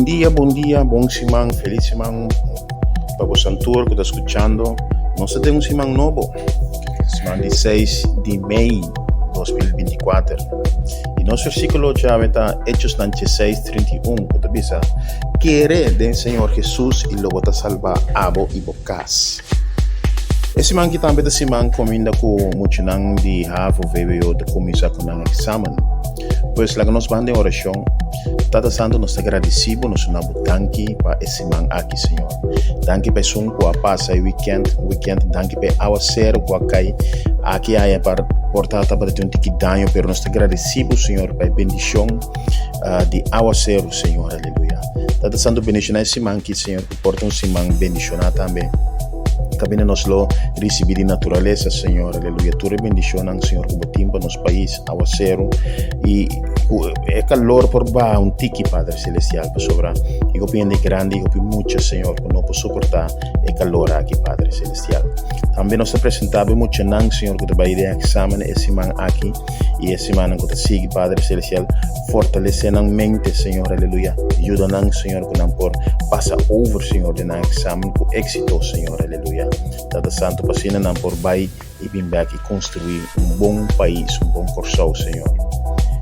dia, bon dia, bon siman, felis siman pa boso tur ku ta skuchando. Nos ta den un siman nobo, siman di 6 di mei 2024. I nos versíkulo djawe ta Hechosnan 16, 31, ku ta bisa, Kere den Señor Jesus i lo bo ta salbá abo i bo kas. E siman ki tambe ta siman kuminda ku muchanan di havo VWO ta kuminsá ku nan eksamen. Pues laga nos ban den orashon. Tata Santu nos ta gradisí bo, nos duna bo danki pa e siman aki Señor. Danki pa esun ku a pasa e wikènt, wikènt, danki pa e awaseru ku a kai aki aya pa por ta tabata tin un tiki daño pero nos ta gradisí bo Señor pa e bendishon di awaseru Señor, aleluya. Tata Santu bendishoná e siman aki Señor ku por ta un siman bendishoná tambe. Kaminda nos lo risibí di naturalesa Señor, aleluya, tur e bendishonnan Señor ku bo tin pa nos pais. Awaseru i ku e kalor por baha un tiki, Padre Celestial, pasobra i hopi hende grandi i hopi mucha, Señor, ku no por soportá e kalor aki, Padre Celestial. Tambe nos ta presentá bo e muchanan, Señor, ku ta bai den eksamen e siman aki i e simannan ku ta sigui, Padre Celestial. Fortalesé nan mente, Señor, aleluya. Yuda nan, Señor, ku nan por pasa over, Señor, den nan eksamen ku éksito, Señor, aleluya. Tata Santu, pa asina nan por bai i bin bek i konstruí un bon pais, un bon Kòrsou, Señor.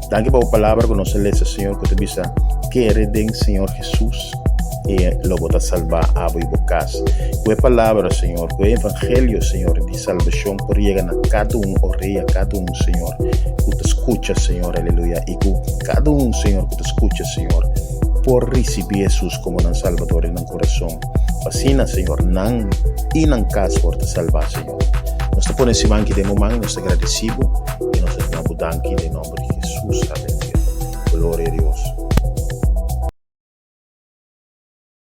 Danki pa bo palabra ku nos a lesa, Señor, ku ta bisa, Kere den Señor Hesus i lo bo ta salbá abo i bo kas. Ku e palabra, Señor, ku e evangelio, Señor, di salbashon por yega na kada un orea, kada un, Señor, ku ta skucha, Señor, aleluya, i ku kada un, Señor, ku ta skucha, Señor, por risibí Hesus komo nan Salbador den nan kurason. Pa asina, Señor, nan i nan kas por ta salbá, Señor. Nos ta pone siman ki den bo man, nos ta gradisí bo i nos ta duna bo danki den nomber di Hesus. Amen.